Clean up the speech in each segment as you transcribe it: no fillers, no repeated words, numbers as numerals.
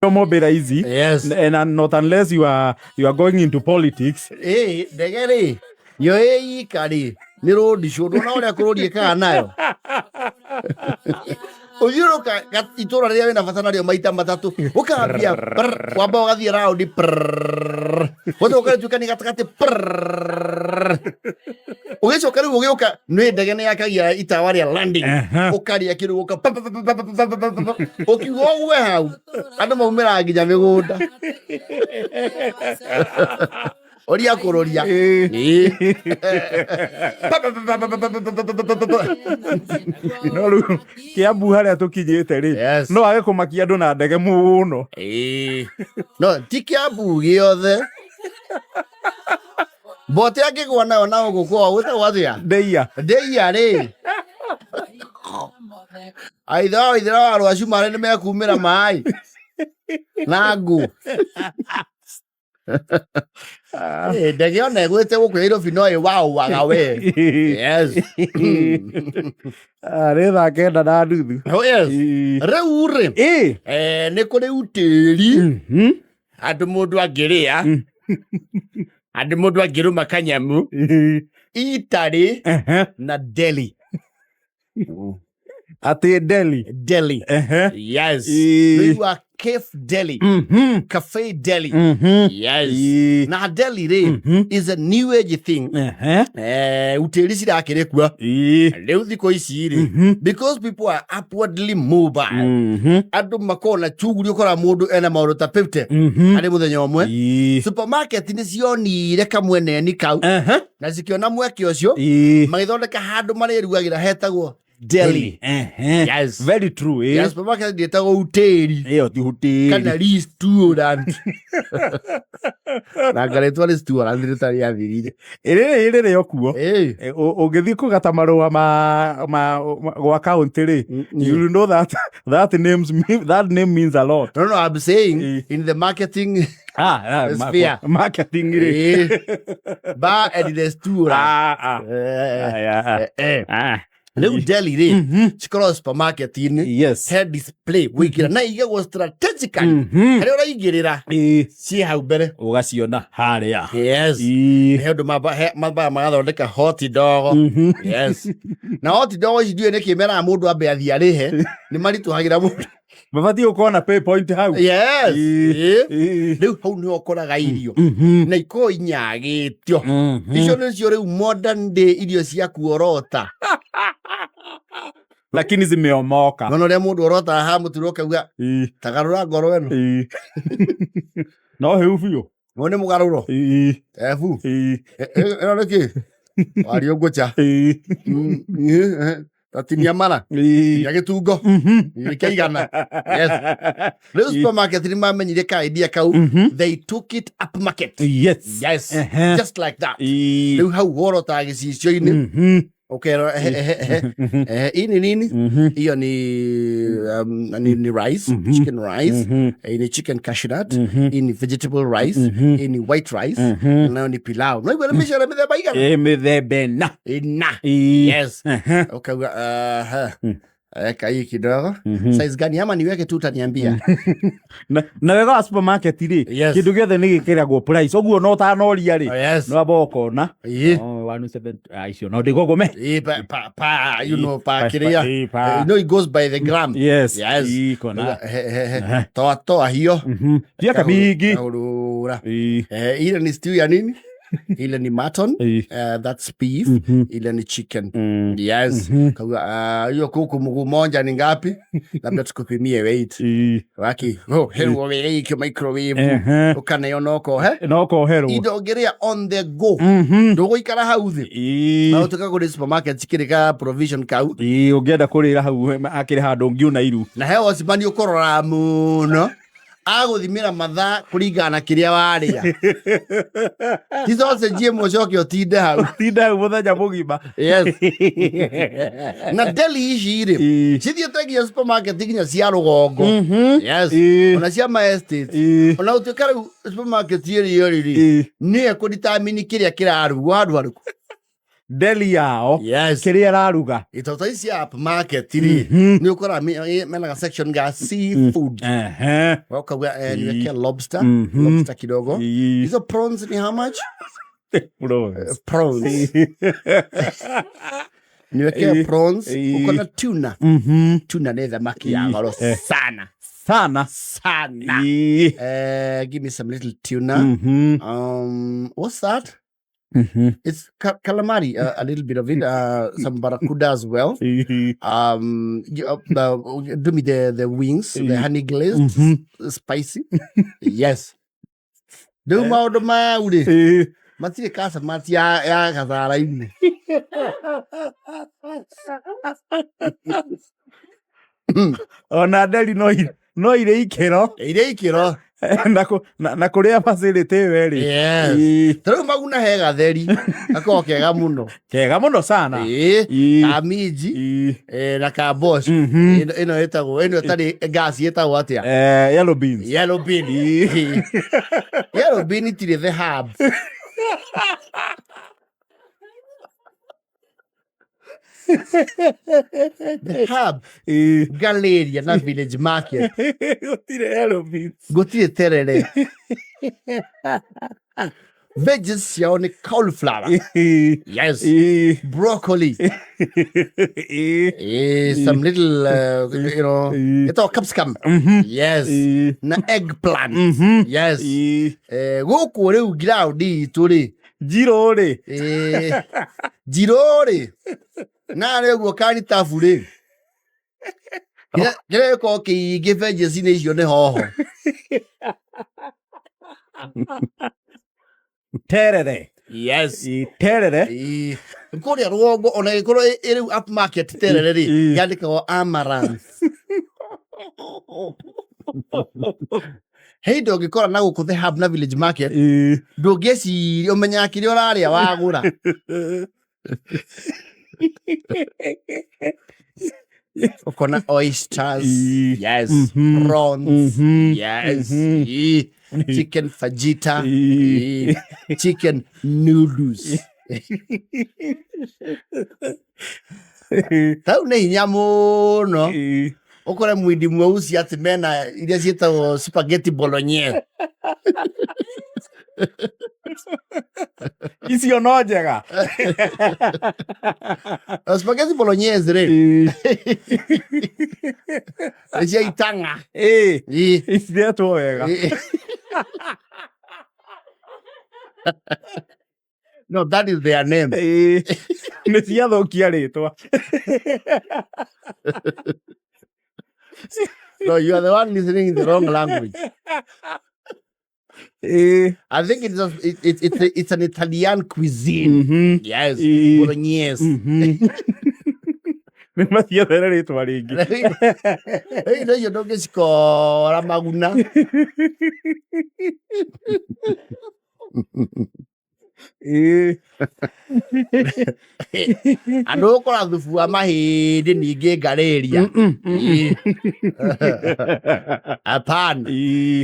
Mobile easy. And not unless you are going into politics. Ĩ ndege rĩ, yo ĩ ika rĩ, nĩ road show. Ndona ũrĩa kũrũri ĩkaga nayo, ũthiũrũka itũra rĩrĩa wĩna bata narĩo maita matatũ, ũkambia prr, wamba ũgathiĩ round prrrr, ũgacoka ũgatuĩka nĩ gatagatĩ prrrr. Ũgĩcoka rĩu ũgĩũka nĩ ndege nĩ yakagia itawa rĩa landing. Ũkarĩa kĩrũ ũka pa, pa, pa, pa, pa, pa, pa, pa, pa, pa. Ũkiuga ũgue hau andũ maumĩraga nginya mĩgũnda ũria kũrũria. Ĩĩ. Pa, pa, pa, pa, pa, pa, pa, pa, pa, pa, pa, pa. No rĩu Kĩambu harĩa tũkinyĩte rĩ, no age kũmakia andũ na ndege mũno. Ĩĩ. No ti Kĩambu gĩothe, mbote angĩgwa nayo na gũkũ kwao gwĩtagwo atĩa? Ndeia. Ndeia rĩ, aitha wa ithera wa rwacu marĩ nĩ mekumĩra maĩ na ngũ. Eh, ndege ona ĩgwĩte gũkũ Nairobi no ĩwaũaga we. Yes. Ah, nĩ thaa 9:30. Oh, yes. Rĩu rĩ, nĩ kũrĩ utĩri andũ mũndũ angĩrĩa, andũ mũndũ angĩrũma kanyamu itarĩ na deli. Atĩ deli? Deli. Yes. Rĩu Cafe Deli. Cafe Deli. Yes. Na deli rĩ is a new age thing. Utĩri cirakĩrĩ kuo rĩu thikũ ici rĩ, because people are upwardly mobile. Andũ makoragwo na chuguri, ũkora mũndũ ena maũndũ ta 50 harĩ mũthenya ũmwe. Supermarket nĩ cionire kamweneni kau na cikĩona mweke ũcio, magĩthondeka handũ marĩrugagĩra hetagwo deli. Yes. Very true. Ya supermarket ndĩtagwo utĩri. Ĩyo ti hutĩri. Kana restaurant, na ngarĩtwa restaurant rĩtarĩ athirire. Ĩrĩrĩ rĩrĩ o kuo. Ĩĩ. Ũngĩthiĩ kũgata marũa ma gwa county rĩ, you will know that that name means a lot. No, I'm saying in the marketing sphere. Marketing rĩ. Ĩĩ. Bar and restaurant. Rĩu deli rĩ, cikoragwo supermarket-inĩ. He display wĩingĩra na igagwo strategically harĩa ũraingĩrĩra, ciĩ hau mbere. Ũgaciona harĩa. Yes. He ũndũ mambaga magathondeka hot dog. Yes, na hot dog ici ndiũĩ nĩkĩ meraga mũndũ ambe athiĩ arĩhe, nĩ maritũhagĩra mũndũ. Mabatiĩ gũkorwo na pay point hau. Yes. Ĩĩ. Rĩu hau nĩho ũkoraga irio na ikorwo inyagĩtio. Icio nĩcio rĩu modern day irio cia kuorota. Lakini zimeomoka. Nona ũrĩa mũndũ orotaga ha mũturo ũkauga, tagarũra ngoro ĩno. No hĩu biũ. No nĩ mũgarũro. Ebu. Ĩno nĩ kĩ wario ngũcha. Tatinia mara ya gĩtungo gĩkĩigana. Yes. Rĩu supermarket nĩ mamenyire ka idea kau. They took it up market. Yes. Just like that. Rĩu hau worotaga gĩcicio-inĩ, ũkerwo, ehe ehe ehe ehe, hii ni nini? Hiyo ni rice, chicken rice. Hii ni chicken cashew nut. Hii ni vegetable rice. Hii ni white rice. Nayo ni pilau. No igua nĩ mĩcere mĩthemba igana. Ĩ mĩthemba ĩna. Ĩna. Yes. Ukauga aha, eka hii kidogo. Size gani? Ama niweke tu, utaniambia. Na wega wa supermarket rĩ, kĩndũ gĩothe nĩ gĩkĩragwo price, ũguo no ũtanoria rĩ, no amba ũkona. Oh, 107, ah, icio no ndĩgũgũme. Ĩ, pa pa pa you know, pa kĩrĩa. Pa. You know it goes by the gram. Yes. Yes. Kona. Ehe, toa toa hiyo. Tiaka mingi. Kahurura. Ile ni stew ya nini? Ile ni mutton. That's beef. Ile ni chicken. Yes. Kauga, ah, hiyo kuku mguu moja ni ngapi? Labda tukupimie weight. Waki, oh, herwo wĩrĩ ikio microwave. Ũkaneo no kohe. No koherwo. Indo ũngĩrĩa on the go. Ndũgũikara hau thĩ. Na ũtuĩka kũrĩ supermarket cikĩrĩ ka provision kau. Ũngĩenda kũrĩra hau akĩrĩ handũ ũngiuna iru. Na he watchman ũkũrora mũno agũthimĩra mathaa kũringana na kĩrĩa warĩa, ti sausage ĩmwe ũcoke ũtinde hau. Tinda hau mũthenya mũgima. Yes. Na deli ici rĩ, cithiĩte nginya supermarket nginya cia rũgongo. Yes. Ona cia ma estate. Ona gũtuĩka rĩu supermarket ĩrĩa rĩ, nĩyo ĩkũdetermine kĩrĩa kĩrarugwo handũ harĩkũ. Deli yao Yes. kĩrĩa ĩraruga. Itoto ici cia upmarket rĩ, nĩ ũkoraga mena ga section ga seafood. Ũkauga niwekea lobster, lobster kidogo. Hizo prawns ni how much? Prawns. Prawns. Niwekea prawns, uko na tuna. Tuna nĩ thamaki ya goro sana. Sana. Sana. Give me some little tuna. What's that? It's calamari, a little bit of it, some barracuda as well. Do me the wings, the honey glazed, spicy. Yes. Rĩu maũndũ mau rĩ, matirĩ kacamati ya gathara-inĩ. Ona nderi no irĩ ikĩro. Irĩ ikĩro. Na kũrĩa facility ĩyo ĩrĩ. Yes. Ta rĩu maguna he gatheri gakoragwo kega mũno. Kega mũno sana. Ka minji, na ka mboco. Ĩno ĩtagwo, ĩno ĩtarĩ gas ĩtagwo atĩa? Yellow beans. Yellow bean. Yellow bean itirĩ the hub. The hub, Galeria na Village Market. Gũtirĩ yellow beans. Gũtirĩ terere. Veggies ciao nĩ cauliflower. Yes. Broccoli. Some little, you know, ĩtagwo capsicum. Yes. Na eggplant. Yes. Gũkũ rĩu ground itũ rĩ. Njirũ rĩ. Njirũ rĩ. Narĩ ũguo karitabu rĩ. Kĩrĩa gĩkoragwo kĩingĩ veggies-inĩ icio nĩ hoho. Terere. Yes. Terere. Kũrĩa rũgongo ona ĩgĩkorwo ĩ rĩu upmarket terere rĩ, yandĩkagwo amaranth. He indo ũngĩkora na gũkũ The Hub na Village Market, ndũngĩciria ũmenyaga kĩrĩa ũrarĩa wagũra. Ũkona oysters, yes, prawns, yes, chicken fajita, chicken noodles. Tau nĩ hinya mũno ũkore mwindi mweusi atĩ mena iria ciĩtagwo spaghetti bolognese. Icio no njega. Spaghetti bolognese rĩ, nĩ cia itang'a. Iciretwo wega. No, that is their name. Nĩ ciathũkia rĩtwa. No, you are the one listening in the wrong language. I think it's an Italian cuisine. Yes. Bolognese. Nĩ maciethere rĩtwa rĩngĩ. Rĩu indo icio ndũngĩcikora maguna. Andũ gũkora thubu wa mahĩndĩ ningĩ ngarĩria. Hapana.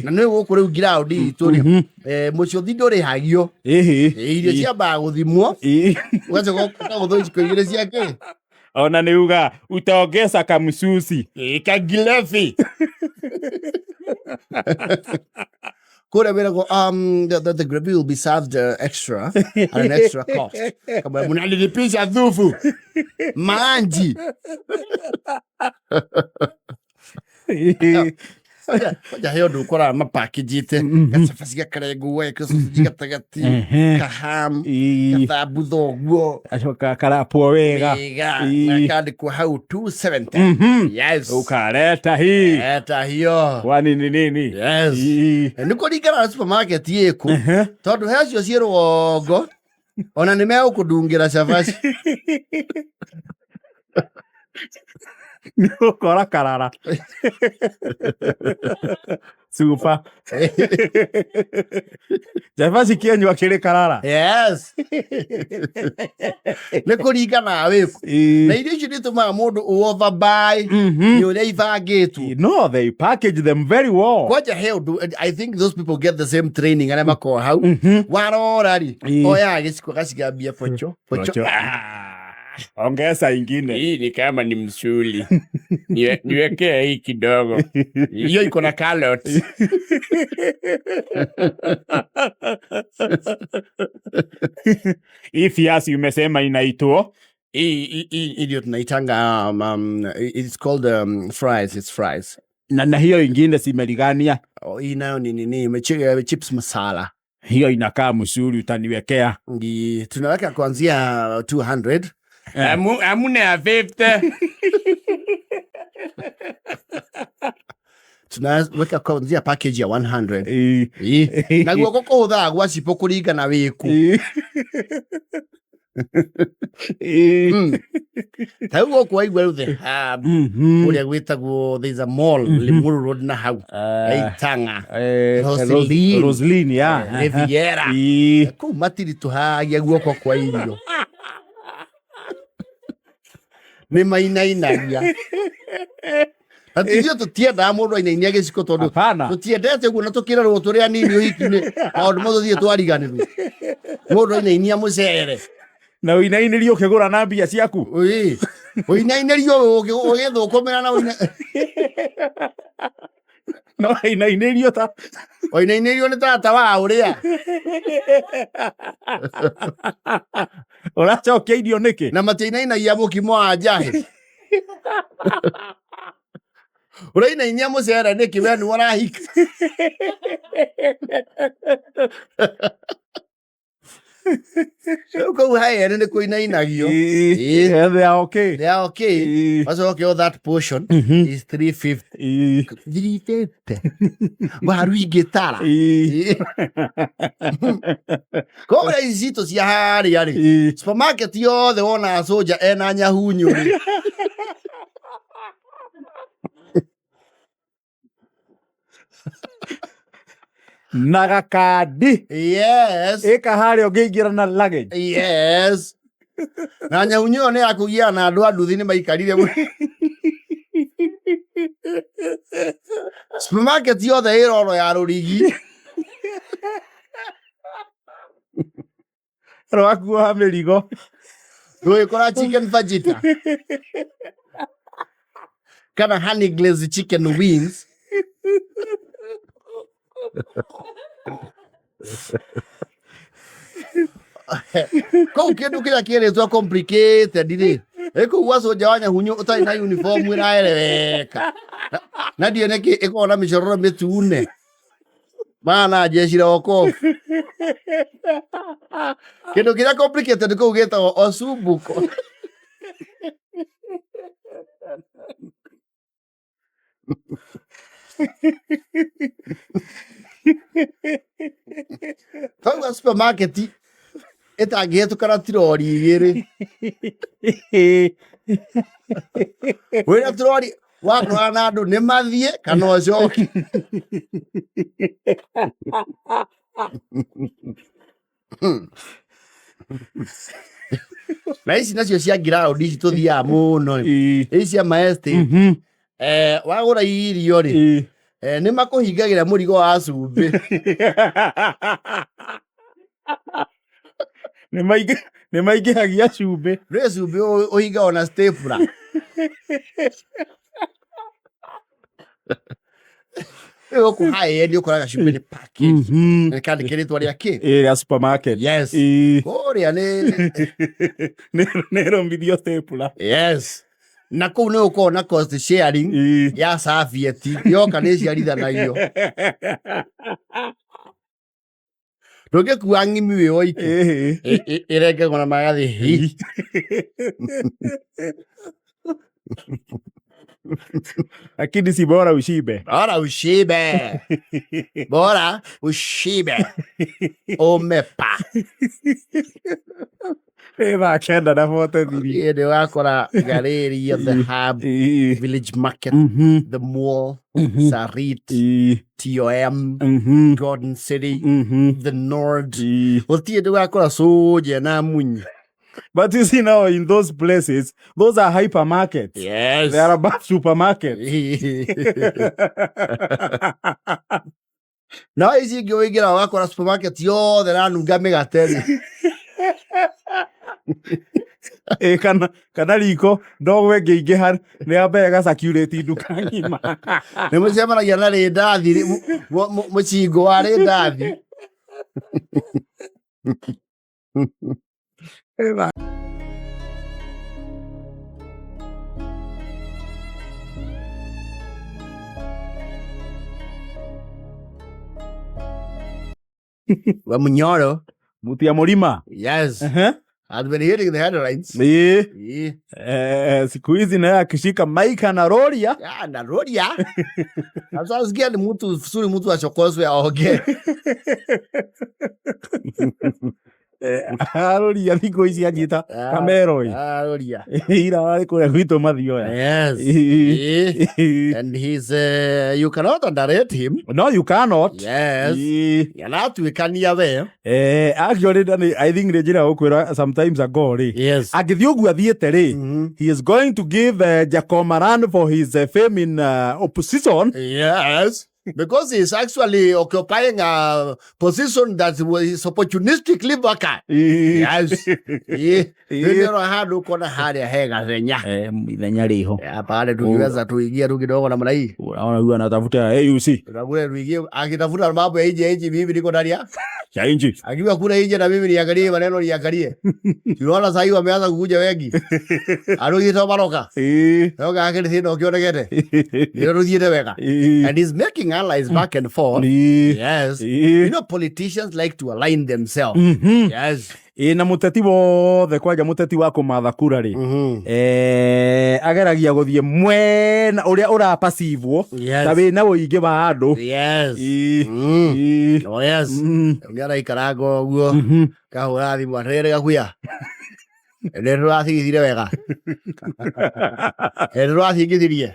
Na nĩ gũkũ rĩu ground itũ rĩ, mũcũthi ndũrĩhagio. Irio ciambaga gũthimwo. Ũgacoka ũkagũthwo iciko igĩrĩ cia kĩ? Ona nĩ uga utaongeza kamsusi. Kagilevi. Kũrĩa wĩragwo, the gravy will be served extra at an extra cost. Kama mnalilipisha thufu. Maanji. Koja he ũndũ ũkoraga mapakĩnjĩte gacabaci gakarengwo wega, sausage gatagatĩ, kaham, gathambutha ũguo. Acoka karapwo wega. Wega, na kandĩkwo hau 270. Yes. Ukaleta hii. Leta hiyo. Kwani ni nini? Yes. Nĩ kũringana na supermarket ĩkũ. Tondũ he acio ciĩ rũgongo, ona nĩ megũkũndungĩra cabaci. Nĩ ũkora karara. Super. Cabaci kĩenyua kĩrĩ karara. Yes, nĩ kũringana wĩkũ. Na irio icio nĩ itũmaga mũndũ overbuy nĩ ũrĩa ibangĩtwo. No, they package them very well. Kwanja he ũndũ, I think those people get the same training arĩa makoragwo hau. Warora rĩ, oyaga gĩciko agacigambia bocho bocho. Bocho. Ah, ongeza ingine. Hii ni kama ni msuli. Niwekee hii kidogo. Hiyo iko na carrot. Hii viazi umesema inaitwa Hii ndio tunaitanga it's called fries, it's fries. Na hiyo ingine simeligania. Oh, hii nayo ni nini? Chips masala. Hiyo inakaa mzuri, utaniwekea. Tunaweka kuanzia 200. Hamuna ya 50. Tunaweka kuanzia package ya 100. Na guoko kũhũthaga gwa cipo kũringana wĩkũ. Ta rĩu gũkũ waigua rĩu the hub, kũrĩa gwĩtagwo there is a mall, Limuru Road na hau. Itang'a. Roseline. Roseline, yeah. Riviera. Kũu matiritũhagia guoko kwa irio. Nĩ mainainagia. Na ithuĩ tũtiendaga mũndũ ainainia gĩciko tondũ Hapana. tũtiendete ũguo na tũkĩrerwo tũrĩ anini ũhiki-inĩ maũndũ mothe tũthiĩ twariganĩrwo. Mũndũ ainainia mũcere. Na ũinainĩrio ũkĩgũra na mbia ciaku. Ĩĩ. Ũinainĩrio ũgĩthũkũmĩra na ũina- No ainainĩrio ta ũinainĩrio nĩ tata wa ũrĩa. Ũracokia irio nĩkĩ? Na matiinainagia mũkimo wa njahĩ. Ũrainainia mũcere nĩkĩ we nĩwe ũrahika? Rĩu kũu high end nĩ kũinainagio. Yeah, they are okay. They are okay. Macoke all that portion is 350. 350. Waru ingĩtara. Koguo ici citũ cia harĩa rĩ, supermarket yothe wonaga soja ena nyahunyu rĩ. Na gakandi. Yes. Ĩka harĩa ũngĩingĩra na luggage. Yes. Na nyahunyu ĩyo nĩ ya kũgiana na andũ a nduthi nĩ maikarire mũno. Supermarket yothe ĩ roro ya rũrigi. Rwakuoha mĩrigo. Ndũgĩkora chicken fajita. Kana honey glazed chicken wings. Kũu kĩndũ kĩrĩa kĩrĩtwo complicated rĩ, ĩ kũu gwa soja wa nyahunyu ũtarĩ na uniform ĩraeleweka. Na ndiũĩ nĩkĩ ĩkoragwo na mĩcororo mĩtune. Maana jeshi la wokovu. Kĩndũ kĩrĩa complicated kũu gĩtagwo osumbuko. Twauga supermarket ĩtangĩhetũka na tirori igĩrĩ. Wĩna tirori watwara na andũ nĩ mathiĩ kana ũcoke. Na ici nacio cia ground ici tũthiaga mũno rĩ. Ici cia maestate. Wagũra irio rĩ, nĩ makũhingagĩra mũrigo wa cumbĩ. Nĩ maingĩhagia cumbĩ. Rĩ cumbĩ ũhingagwo na stapler. Rĩu gũkũ high end ũkoraga cumbĩ nĩ package. Nĩ kandĩkĩrĩtwo rĩa kĩ? Ĩ, rĩa supermarket. Yes. Kũrĩa nĩ Nĩ ĩrũmithio stapler. Yes. Na kũu nĩ ũkoragwo na cost sharing ya serviette yoka nĩ ĩciarithanagio. Ndũngĩkua ng'imi wĩ woiki. Ĩrengagwo na magathĩ hi. Lakini si bora ushibe. Bora ushibe. Bora ushibe. Umepa. Ĩ thaa 9 na 43. Ĩ, nĩ wakora Galeria, the Hub, Village Market, the Mall, Sarit, TOM, Garden City, the Nord. Gũtirĩ ndũgakora cũnje na munyi. But you see now in those places, those are hypermarkets. Yes. They are above supermarkets. No ici ingĩ ũingĩra ũgakora supermarket yothe ranunga mĩgate rĩ. Ĩ, kana riko ndogo ĩngĩingĩha nĩ yambe ĩgacirculate nduka ng'ima. Nĩ mũcemanagia na rĩndathi rĩ- mũcingo wa rĩndathi. Wa Munyoro. Mutia Murima. Yes. I've been hearing the headlines. Ĩĩ. Ĩĩ. Siku hizi naye akishika maika na roria. Ya, na roria. Sasa sikia ni mtu suri mtu achokozwe aoge. Aroria thikũ ici anyita kamero ĩ. Aroria. Ira warĩ kũrĩa gwitũ Mathioya. Yes. Ĩĩ. And he's you cannot underrate him. No, you cannot. Yes. Ĩĩ. Anatuĩkania we. Actually, Danny, I think nĩ njĩra gũkwĩra sometimes ago rĩ. Yes. Angĩthiĩ ũguo athiĩte rĩ, he is going to give Jacob Maran for his fame in opposition. Yes. Because he's actually occupying a position that was opportunistically vacant. Yes. Ĩĩ. Rĩu nĩ handũ ũkona harĩa he gathenya. Ithenya rĩho. Ya, pale tukiweza tuingie tu kidogo namna hii. Unaona huyu anatafuta AUC. Tunakule tuingie akitafuta mambo ya nje nje, mimi niko ndani ya Ya nchi. Akiwa kule nje na mimi niangalie maneno niangalie. Tunaona sasa hivi wameanza kukuja wengi. Arugite maroka. Roka akiri thina ukionekete. Ndio ruthiete wega. And he's making allies back and forth. Yes. You know politicians like to align themselves. Yes. Ĩ, na mũteti wothe kwanja mũteti wa kũmatha kura rĩ, ageragia gũthiĩ mwena ũrĩa ũrapacivwo Yes. ta wĩna ũingĩ wa andũ. Yes. Oh, yes. Ũngĩ araikaranga ũguo kahũra thimũ atĩrĩrĩ gakuya nĩ tũrathigithire wega, nĩ tũrathingithirie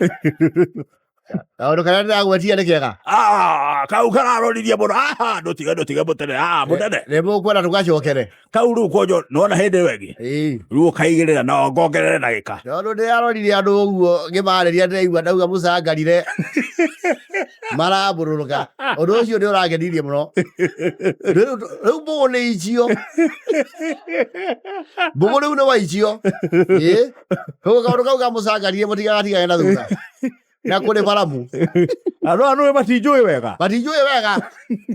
kaũndũ karĩa ndĩragwetia nĩ kega. Ah, kau kararoririe mũno. Ah, ndũtige, ndũtige mũtene. Ah, mũtene. Nĩ mũkwenda tũgacokere. Kau rĩu konjo nona hĩndĩ ĩyo ĩngĩ. Rĩu ũkaigĩrĩra na ngongerere ndagĩka. Tondũ ndĩraroririe andũ ũguo ngĩmarĩria ndĩraigua ndauga mũcangarire marambũrũrũka. Ũndũ ũcio nĩ ũrangenirie mũno. Rĩu mbũgũ nĩ icio. Mbũgũ rĩu nĩ waicio. Ĩĩ. Koguo kaũndũ kau ka mũcangarire mũtigagatigane na thutha. Na kũrĩ baramu. Andũ aya nĩũĩ matinjũĩ wega. Matinjũĩ wega.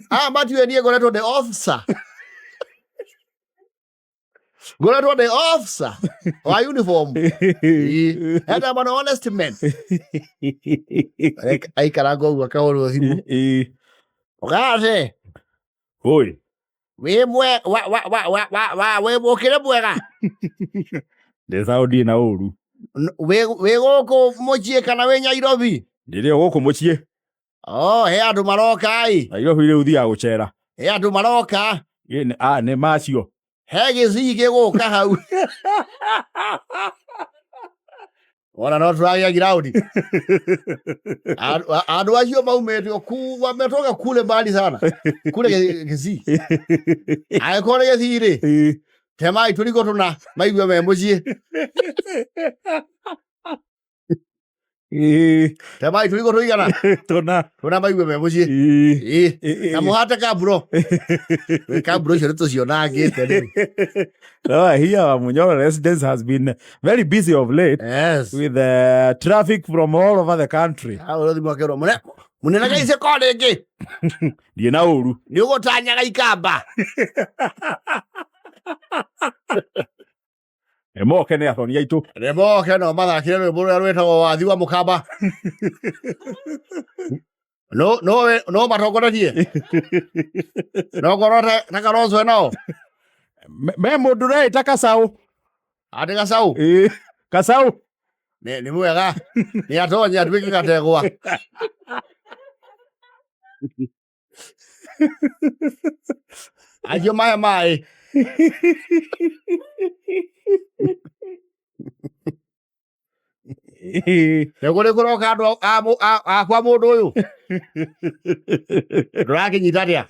Aya matiũĩ niĩ ngoretwo ndĩ officer. Ngoretwo ndĩ officer wa uniform. Ĩĩ. And I'm an honest man. Aikaranga ũguo akahũrwo thimũ. Ũgate. Oi. Wĩ mwe, wa, wa, wa, wa, wa, wa, wĩ mũkĩre mwega. Ndĩ sawa ndirĩ na ũru. Wĩ gũkũ mũciĩ kana wĩ Nairobi? Ndĩrĩ o gũkũ mũciĩ. Oh, he andũ maroka ĩ. Nairobi rĩu thiaga gũcera. He andũ maroka. Ĩ, nĩ macio. He gĩcii gĩgũka hau. Ona no tũragĩa ground. Andũ acio maumĩte o ku, wametoka kule mbali sana. Kule Gĩcii. Angĩkorwo nĩ Gĩcii rĩ, temai tũrigo tũna maigue me mũciĩ. Temai tũrigo tũigana? Tũna. Tũna maigue me mũciĩ. Na mũhate kamburo. Wĩ kamburo icio nĩtũcionangĩte rĩu. No, I hear Munyoro residence has been very busy of late. Yes. With the traffic from all over the country. Ah, ũrĩa thimũ akĩrwo, mũnene gaice ko rĩngĩ. Ndiĩ na ũru. Nĩ ũgũtanyaga ikamba. Nĩ moke nĩ athoni aitũ. Nĩ moke no mathakĩre rwĩmbo rũrĩa rwĩtagwo Wathi wa Mũkamba. No, no, we, no matongoretie. No korwo ta Kalonzo nao. Me mũndũ ũreĩta Kacaũ. Atĩ Kacaũ? Ĩĩ, Kacaũ. Nĩ mwega. Nĩ atonye atuĩke gategwa. Acio mahe maĩ. Nĩguo nĩ kũroka andũ a mũ- a- a kwa mũndũ ũyũ ndũrakĩnyita atĩa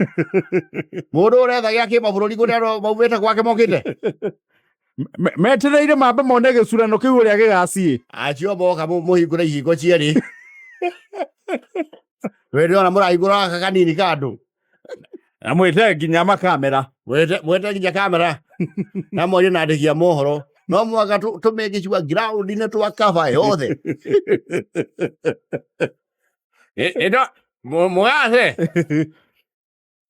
mũndũ ũretha gĩa kĩmabũrũri kũrĩ andũ maumĩte gwake mokĩte Metereire mambe mone gĩcurano kĩu ũrĩa gĩgaciĩ. Acio moka mũhingũre ihingo cierĩ. We ndĩrona mũrahingũra gaka kanini ka andũ. Na mwĩte nginya makamera. Mwĩte nginya kamera na mwarie na andĩki a mohoro. No mũhaka tũmake sure ground nĩ twa cover yothe. Ĩno mũgathe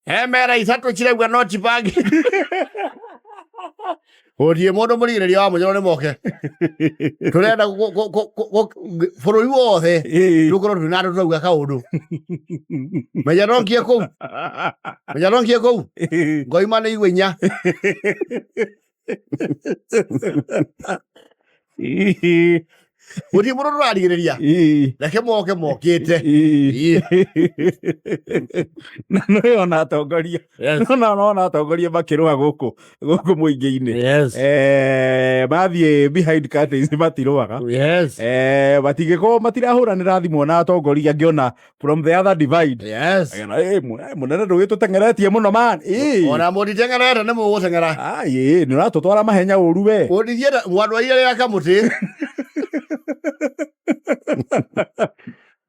He mera ithatũ cirauga no tibangi. Gũtirĩ mũndũ mũrigĩrĩria wa mũnyoro nĩ moke. Tũrenda bũrũri wothe tũkorwo twĩna andũ tũrauga kaũndũ. Menya no ngie kũu. Menya no ngie kũu. Ngoima nĩ igwe inya. Gũtirĩ mũndũ tũrarigĩrĩria. Reke moke mokĩte. Na nĩ ona atongoria ona ona atongoria makĩrũa gũkũ gũkũ mũingĩ-inĩ. Eh, mathiĩ behind curtains matirũaga. Eh, matingĩkorwo matirahũranĩra thimũ na atongoria angĩ ona from the other divide. Agena, "Eh, mũnene ndũgĩtũteng'eretie mũno man." Eh. Ona mũnditeng'erete nĩ mũgũteng'era. Ai, ĩ, nĩ ũratũtwara mahenya ũru we. Mũndithiĩte mwandwarire rĩa kamũtĩ.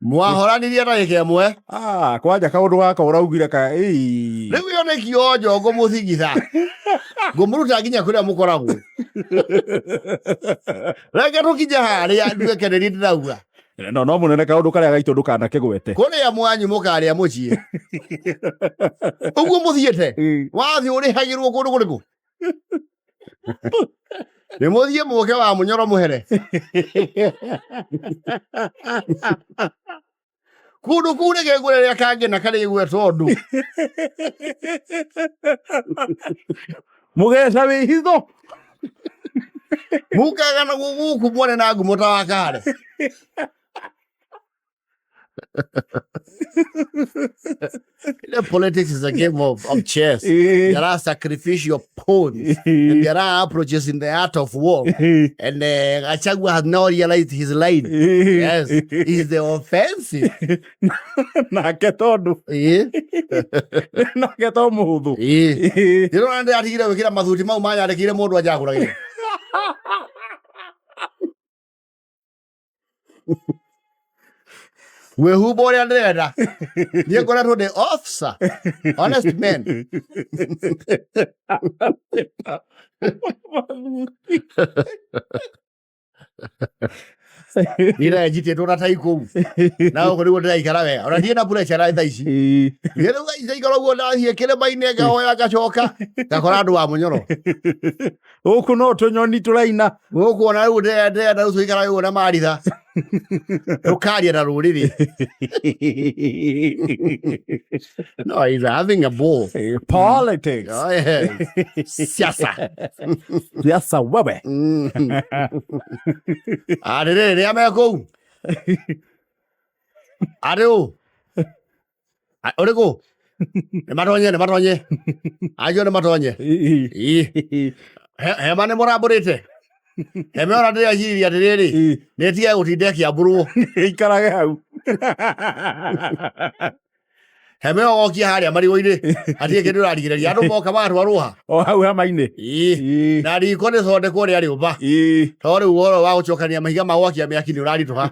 Mwahoranirie ndagĩka ĩmwe. Ah, kwanja kaũndũ gaka ũraugire ka ĩi. Rĩu ĩyo nĩ kĩonjo ngũmũthingitha. Ngũmũruta nginya kũrĩa mũkoragwo. Reke tũkinye harĩa nduĩke nĩ niĩ ndĩrauga. No no mũnene kaũndũ karĩa gaitũ ndũkanakĩgwete. Kũrĩa mwanyu mũkarĩa mũciĩ. Ũguo mũthiĩte. Wathiĩ ũrĩhagĩrwo kũndũ kũrĩkũ? Nĩ mũthiĩ mũke wa mũnyoro mũhere. Kũndũ kũu reke ngwĩre rĩa kangĩ na karĩ igwe tondũ. Mũgeca wĩ hitho. Mukaga na gũkũ mwone na ngumo ta wa kare. The politics is a game of chess. There are sacrificial pawns and there are approaches in the art of war. And Gachagua has now realized his line. Yes, he's the offensive. Nake tondu nake to mũhũthũ. Ndĩrona ndĩratigire gwĩkĩra mathuti mau manyandĩkĩire mũndũ anjagũragĩra. Wĩhumba ũrĩa ndĩrenda. Niĩ ngoretwo ndĩ officer. Honest man. Niĩ njitĩtwo na tai kũu. Na gũkũ nĩguo ndĩraikara wega. Ona ndirĩ na pressure thaa ici. Niĩ rĩu thaa ici ndaikara ũguo ndathiĩ kĩrĩma-inĩ ngahoya ngacoka ngakora andũ wa mũnyoro. Gũkũ no tũnyoni tũraina. Gũkũ ona rĩu ndĩrenda rĩu tũikara ũguo na maritha. Tũkaria na rũrĩrĩ. No, he's having a ball. Politics. Oh, yeah. Siasa. Siasa wewe. Arĩrĩ rĩa me kũu. Arĩ ũ? Ũrĩ kũ? Nĩ matonye, nĩ matonye. Acio nĩ matonye. Ii. Hema nĩ mũrambũrĩte. Hema ĩyo ona ndĩreciririe atĩrĩrĩ, nĩ ĩtige gũtinda ĩkĩambũrwo. Ikarage hau. Hema ĩyo wokia harĩa marigũ-inĩ, hatirĩ kĩndũ ĩrarigĩrĩria. Andũ moka magatwarwo ha? O hau hema-inĩ. Ii. Na riko nĩ thondekwo rĩa rĩũmba. To rĩu ũhoro wa gũcokania mahiga ma gwakia mĩaki nĩ ũraritũha.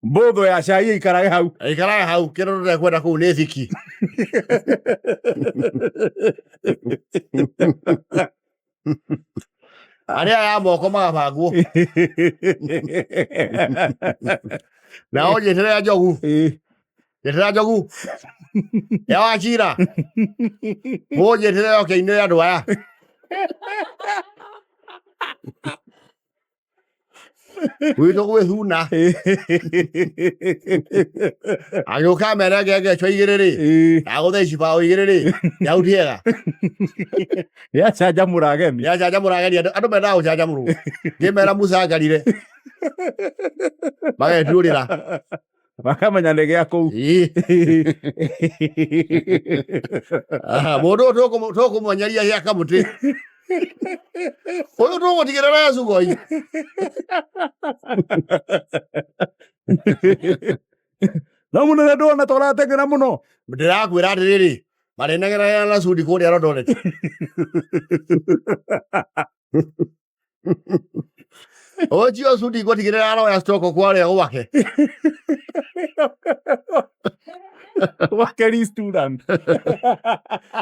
Mbũthũ ya cai ĩikarage hau. Ĩikarage hau, kĩndũ tũtekwenda kũu nĩ thiki. Arĩa ya moko magabangwo. Nao njĩtĩre njogu. Njĩtĩra njogu. Ya wachira. Mũnjĩtĩre yoke inĩ andũ aya. Gwitũ gwĩ thuna. Agĩũka mere ngengecwa igĩrĩ rĩ. Ndagũtha icibaũ igĩrĩ rĩ. Jau tiega. Nĩacanjamũra ageni. Nĩacanjamũra ageni. Andũ mendaga gũcanjamũrwo. Ngĩmera Musa ngarire. Magetuĩrĩra. Makamenya nĩ gĩa kũu. Aha, mũndũ ũyũ tũkũmwenyeria gĩa kamũtĩ ũyũ tũgũtigĩrĩra ya cugoi. No mũnene ndona tũrateng'era mũno. Ndĩrakwĩra atĩrĩrĩ, marĩnegeraga na cundi kũrĩa Eldoret. Ũcio cundi ngũtigĩrĩra aroya stock kwarĩa gwake. Gwake restaurant.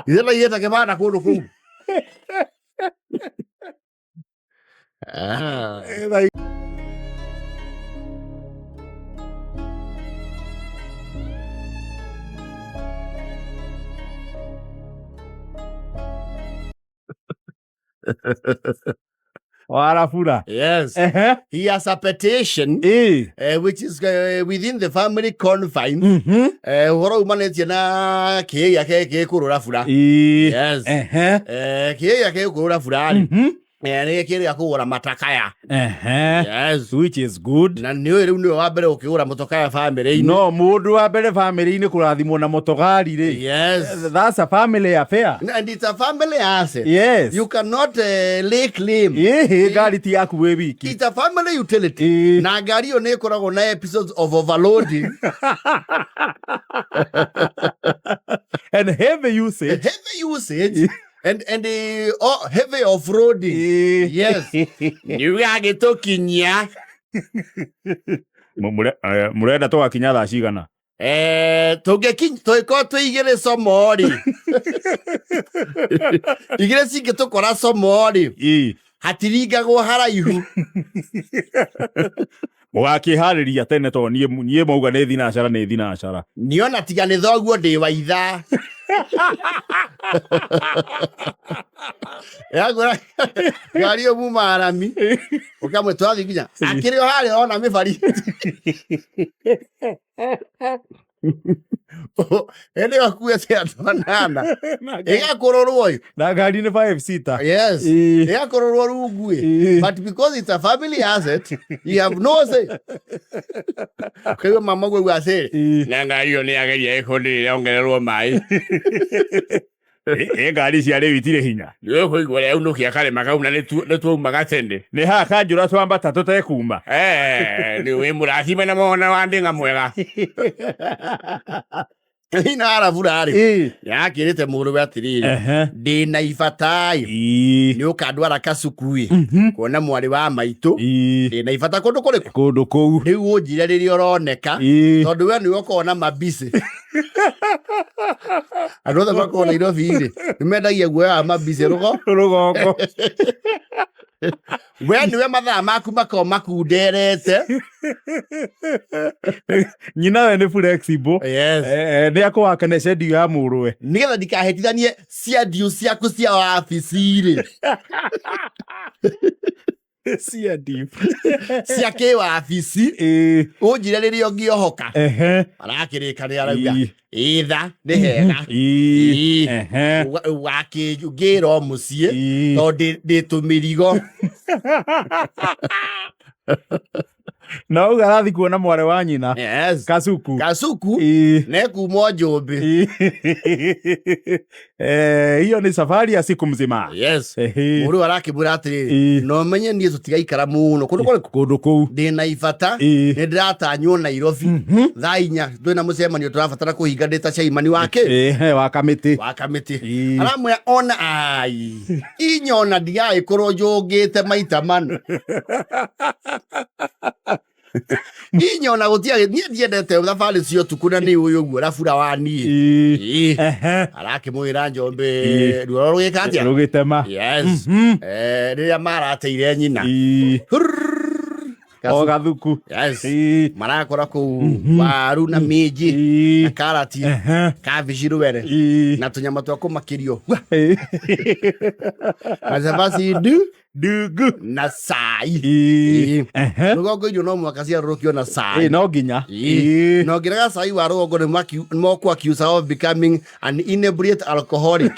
Ithe maigĩte kĩbanda kũndũ kũu. Ah. Warabura. Yes. Ehe. He has a petition which is within the family confines. Ũhoro umanĩtie na kĩĩ gĩake gĩkũrũra bura. Yes. Ehe. Kĩĩ gĩake gĩkũrũra bura rĩ, nĩ kĩrĩa kũgũra matakaya. Ehe. Yes. Which is good. Na nĩ ũĩ rĩu nĩwe wa mbere gũkĩgũra mũtokaya bamĩrĩ-inĩ. No mũndũ wa mbere bamĩrĩ-inĩ kũrathimwo na mũtogari rĩ. Yes. That's a family affair. And it's a family asset. Yes. You cannot lay claim. Ĩhĩ, ngari ti yaku wĩ wiki. It's a family utility. Na ngari ĩyo nĩ ĩkoragwo na episodes of overloading. And heavy usage. Heavy usage. And oh, heavy off-roading. Yes. Nĩũgagĩtũkinyia. Mũrenda tũgakinya thaa cigana? Tũngĩkorwo twĩ igĩrĩ como rĩ, igĩrĩ cingĩtũkora como rĩ, hatiringagwo haraihu. Mũgakĩharĩria tene tondũ niĩ mauga nĩ thinacara, nĩ thinacara. Niona tiga nĩ thoguo ndĩ wa ithaa. Yagũra ngari ĩyo muma arami ũkamwe twathiĩ nginya akĩrĩ o harĩa ona mĩbari. Hĩndĩ ĩyo akuĩte andũ anana ĩgakũrũrwo ĩ. Na ngari nĩ 5 seater. Yes. Ĩgakũrũrwo rungu ĩ. But because it's a family asset, you have no say. Kaigua mama guo acere. Na ngari ĩyo nĩ yageria ĩkũndĩrĩra ongererwo maĩ. Ĩ ngari cia rĩu itirĩ hinya. Nĩ ũkũigua ũrĩa yaunũkia karĩma kau na nĩ twaumaga tene. Nĩ haha kanjũra twambata tũtekuma. Nĩ wĩ mũrathime na mwana wa ndĩng'a mwega. Ina arabura rĩ. Yakĩrĩte mũrũwe atĩrĩrĩ. Ndĩna ibata-ĩ. Nĩ ũkandwara Kasuku-ĩ. Kuona mwarĩ wa maitũ. Ndĩna ibata kũndũ kũrĩkũ? Kũndũ kũu. Rĩu ũnjĩre rĩrĩa ũroneka. Tondũ we nĩwe ũkoragwo na mabicĩ. Andũ othe makoragwo Nairobi rĩ, nĩ mendagia guoya wa mabicĩ rũgongo. We nĩwe mathaa maku makoragwo makunderete. Nyina we nĩ flexible. Yes. Nĩ akũwakane schedule ya mũrũwe. Nĩgetha ndikahĩtithanie ciandiũ ciaku cia wabici rĩ. Ciandiũ. Cia kĩwabici. Ũnjĩre rĩrĩa ũngĩohoka. Arakĩrĩkanĩra arauga. Ĩtha nĩ hega. Wakĩngĩra o mũciĩ. Tondũ ndĩ tũmĩrigo. Na uga arathiĩ kuona mwarĩ wa nyina. Yes. Kasuku. Kasuku. Nekuma Njũmbĩ. Hiyo ni safari ya siku mzima. Yes. Mũrũ arakĩmwĩra atĩrĩrĩ, no menye niĩ tũtigaikara mũno kũndũ kũrĩkũ? Kũndũ kũu. Ndĩna ibata, nĩ ndĩratanywo Nairobi. Thaa 4 twĩna mũcemanio tũrabatara kũhinga ndĩ ta chairman wa kĩ? Wa kamĩtĩ. Wa kamĩtĩ. Aramwĩra ona ai, inya ona ndigagĩkorwo njũngĩte maita mana. Inya ona gũtiagĩ, niĩ ndiendete thabarĩ cia ũtukũ na nĩ ũyũ ũguo rabura wa niĩ. Arakĩmwĩra Njombe, ruoro rũgĩka atĩa? Rũgĩtema. Yes. Rĩrĩa marateire nyina. O gathuku. Yes. Marakora kũu waru na minji, na karati, kabici rwere, na tũnyama twa kũmakĩrio. Na cabaci ndu. Ndugu. Na cai. Rũgongo irio no mũhaka ciarũrũkio na cai. No nginya. Na ũngĩrega cai wa rũgongo nĩ mokũ accuse of becoming an inebriate alcoholic.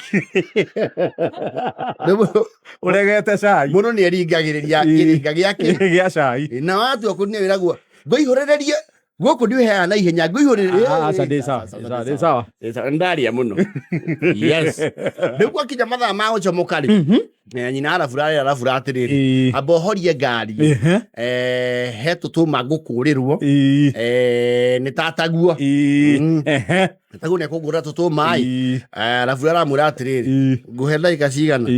Ũregete cai. Mũndũ nĩ eringagĩrĩria kĩringa gĩake. Gĩa cai. Na watua kũnia wĩragwo, ngũihũrĩrĩrie. Gũkũ ndiũheaga na ihenya ngũihũrĩrĩ. Ah, aca ndĩ sawa, ndĩ sawa, ndĩ sawa. Ndaria mũno. Yes. Rĩu gwakinya mathaa ma gũcomoka rĩ, nyina arabura rĩ arabura atĩrĩrĩ, amba ũhorie ngari, he tũtũma ngũkũrĩrwo, nĩ tataguo. Tataguo nĩ ekũngũrĩra tũtũma ĩ. Arabura aramwĩra atĩrĩrĩ, ngũhe ndagĩka cigana?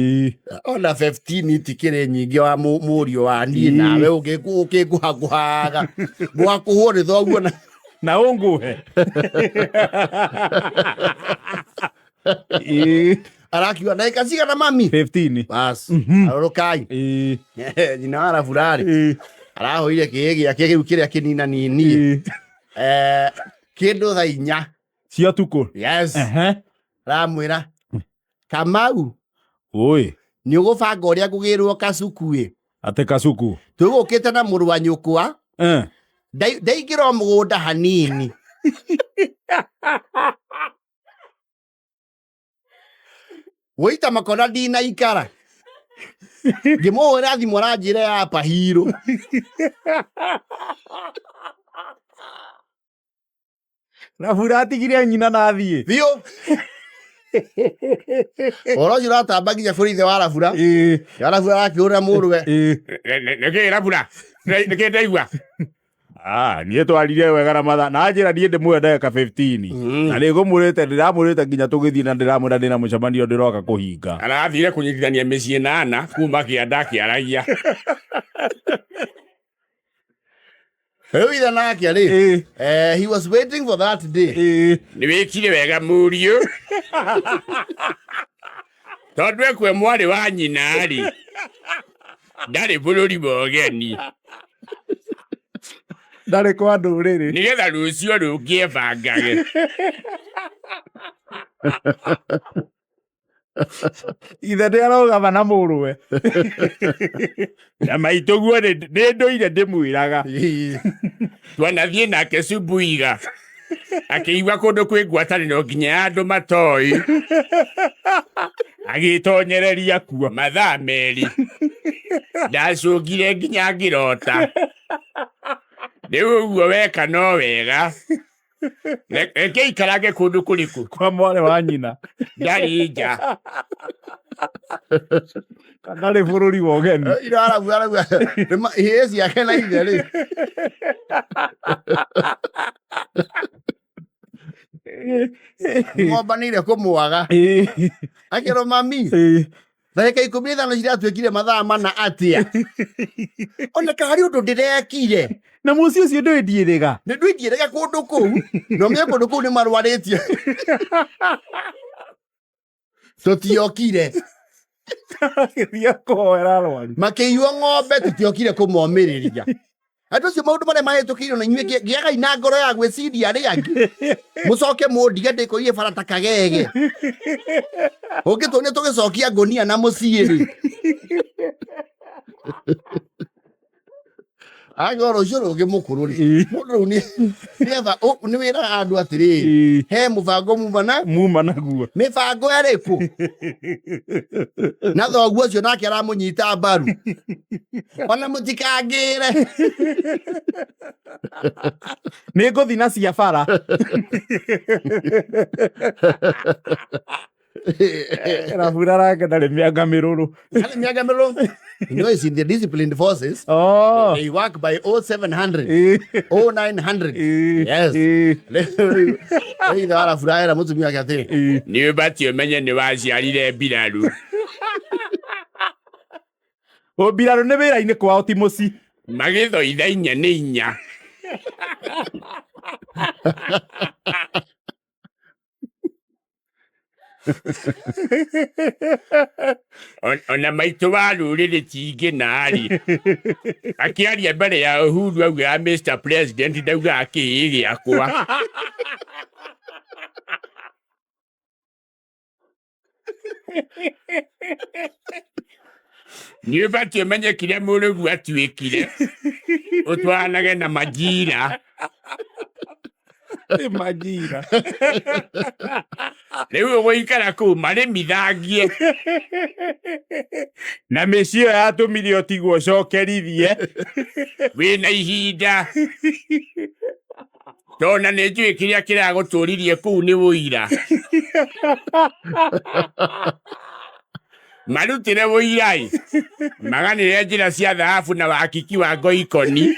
Ona 15 itikĩrĩ nyingĩ wa mũriũ wa niĩ nawe ũkĩngũhangũhaga ngwakũhwo nĩ thoguo na Na ũngũhe. Arakiuga ndagĩka cigana mami? 15. Bas, arũrũkai. Nyina wa arabura rĩ arahũire kĩĩ gĩake kĩu kĩrĩa kĩninanini, kĩndũ thaa 4 cia tukũ. Yes. Aramwĩra, Kamau, Oi. Nĩ ũgũbanga ũrĩa ngũgĩrwo kacuku ĩ. Atĩ kacuku? Tũgũkĩte na mũrũ wa nyũkwa. Ndaingĩra o mũgũnda hanini. Gũita makona ndinaikara. Ngĩmũhũrĩra thimũ aranjĩra ya pahirũ. Rabura atigire nyina na athiĩ. Biũ. Ũhoro ũcio ũratamba nginya bũrũri ithe wa Rabura. Rabura arakĩhũrĩra mũrũwe. Nĩkĩ Rabura? Nĩkĩ ndaigua? Ah, niĩ twarire wega na mathaa na njĩra niĩ ndĩmũhe ndagĩka 15, na nĩngũmwĩrĩte ndĩramwĩrĩte nginya tũgĩthiĩ na ndĩramwĩra ndĩna mũcemanio ndĩroka kũhinga. Arathire kũnyitithania mĩciĩ nana kuma kĩanda akĩaragia. Rĩu ithe nake rĩ, he was waiting for that day. Nĩ wĩkire wega mũriũ, tondũ ekwe mwarĩ wa nyina rĩ ndarĩ bũrũri wa ũgeni. Ndarĩ kwa ndũrĩrĩ. Nĩgetha rũciũ rũngĩ ebangage. Ithe nĩ arogama na mũrũwe. Na maitũ guo nĩ ndũire ndĩmwĩraga. Twanathiĩ nake Subuiga akĩigua kũndũ kwĩ ngwatanĩro nginya ya andũ matoĩ, agĩtonyereria kuo mathaa 2. Ndacũngire nginya ngĩrota. Rĩu ũguo weka no wega. Reke ikarange kũndũ kũrĩkũ? Kwa mwarĩ wa nyina. Ndarĩ nja. Ndarĩ bũrũri wa ũgeni. Ira arauga arauga ihĩĩ ciake na ithe rĩ. Mombanĩire kũmwaga. Akĩrwo mami, ndagĩka 15 ciratuĩkire mathaa 4 atĩa? Ona ka harĩ ũndũ ndĩrekire. Na mũciĩ ũcio ndwĩndiĩrĩga. Nĩ ndwĩndiĩrĩga kũndũ kũu. Na ũmenye kũndũ kũu nĩ marwarĩtie. Tũtiokire. Agĩthiĩ kũhoera arwaru. Makĩiywo ng'ombe tũtiokire kũmomĩrĩria. Andũ acio maũndũ marĩa mahĩtũkĩirwo na inyuĩ gĩagai na ngoro ya gwĩciria arĩa angĩ. Mũcoke mũndige ndĩkũiye bara ta kagege. Ũngĩtuonia tũgĩcokia ngũnia na mũciĩ rĩ. Angĩkorwo rũciũ rũngĩ mũkũrũ rĩ, mũndũ rĩu nĩetha nĩ wĩraga andũ atĩrĩrĩ, he mũbango muma na muma naguo. Mĩbango ĩrĩkũ? Na thoguo ũcio nake aramũnyita mbaru. Ona mũtikangĩre. Nĩ ngũthi na cia bara. Rabura rake ndarĩ mĩanga mĩrũrũ. Ndarĩ mĩanga mĩrũrũ. You know, it's in the disciplined forces. They work by 0700, 0900. Yes. Rĩu ithe wa Rabura era mũtumia wake atĩrĩ. Nĩ ũbatiĩ ũmenye nĩ waciarire mbiraru. Mbirarũ nĩ wĩra-inĩ kwao ti mũciĩ. Magĩthoitha 4 nĩ 4. Ona maitũ wa rũrĩrĩ tingĩ narĩ akĩaria mbere ya Uhuru augaga Mr President, ndaugaga kĩĩ gĩakwa. Nĩ ũbatiĩ ũmenye kĩrĩa mũrũgu atuĩkire ũtwaranage na majira. Nĩ majira. Rĩu ũgũikara kũu marĩmithangie na mĩciĩ ĩyo yatũmire ũtigwo ũcokerithie wĩna ihinda. Tona nĩ njũĩ kĩrĩa kĩragũtũririe kũu nĩ ũira. Marutire ũira ĩ, maganĩre njĩra cia thahabu na wakiki wa ngoikoni.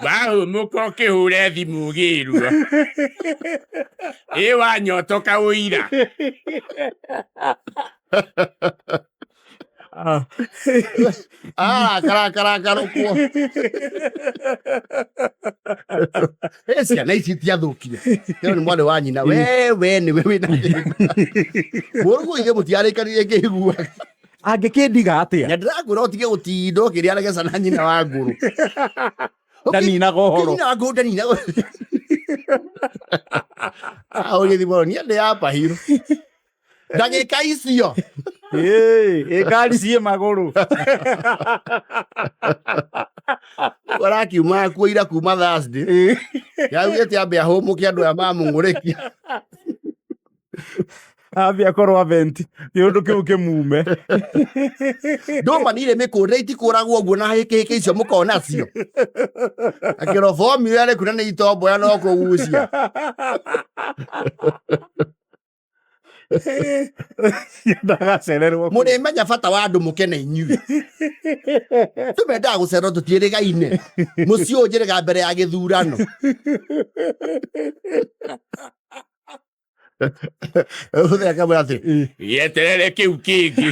Wahũmũka ũkĩhũre thimũ ũgĩrwo. Ĩ wanyotoka ũira. Arakarakarũkwo. Ĩ ciana ici itiathũkire. Ĩyo nĩ mwarĩ wa nyina. We we nĩwe wĩna thĩna. Mũrũguo ithe mũtiarĩkanire ngĩiguaga. Angĩkĩndiga atĩa? Na ndĩrakwĩra ũtige gũtinda ũkĩrĩa regeca na nyina wa ngũrũ. Ndaninaga ũhoro. Nyina wa ngũrũ ndaninaga. Ahũrire thimũ niĩ ndĩ yapahirwo. Ndagĩka icio. Ĩ ngari ciĩ magũrũ. Ũrakiuma kuo ira kuma Thursday. Yaugĩte ambe ahũmũke andũ aya mamũng'ũrĩkia. Ambe akorwo aventi kĩũndũ kĩu kĩmume. Ndũma nirĩ mĩkũrĩre itikũragwo ũguo na hĩkĩhĩkĩ icio mũkona cio. Akĩrwo bomu ĩrĩa rĩku na nĩ itomboya no kũgucia. Ndagacererwo. Mũrĩmenya bata wa andũ mũkene inyuĩ. Tũmendaga gũcererwo tũtiĩrĩgaine. Mũciĩ ũyũ njĩrĩga mbere ya gĩthurano. Ũthĩ akamwĩra atĩ Gĩeterere kĩu kĩngĩ.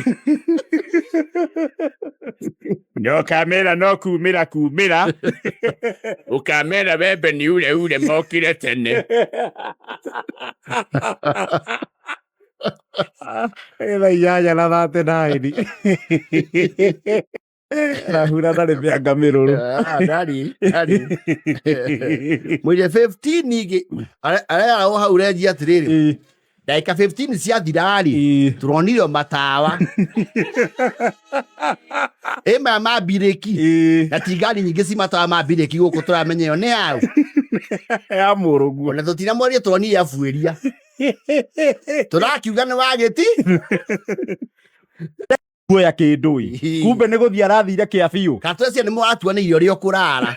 No kamera no kumĩra kumĩra. Ũkamera wembe nĩ ure ure mokire tene. Thaa inyanya na 39. Rahura ndarĩ mĩanga mĩrũrũ. Ah, ndarĩ ndarĩ mwĩre 15 ingĩ areragwo hau renji atĩrĩrĩ ndagĩka 15 ciathira-rĩ tũronire matawa ĩ maya ma mbirĩki na ti ngari nyingĩ ci matawa ma mbirĩki gũkũ tũramenya ĩyo nĩ yaũ Ya mũrũguo. Ona tũtinamwaria tũronire abuĩria tũrakiuga nĩ wagĩti Kuoya kĩndũ ĩ. Ĩĩ. Kumbe nĩ gũthiĩ arathire kĩa biũ. Katwecia nĩ mũratuanĩire ũrĩa ũkũrara.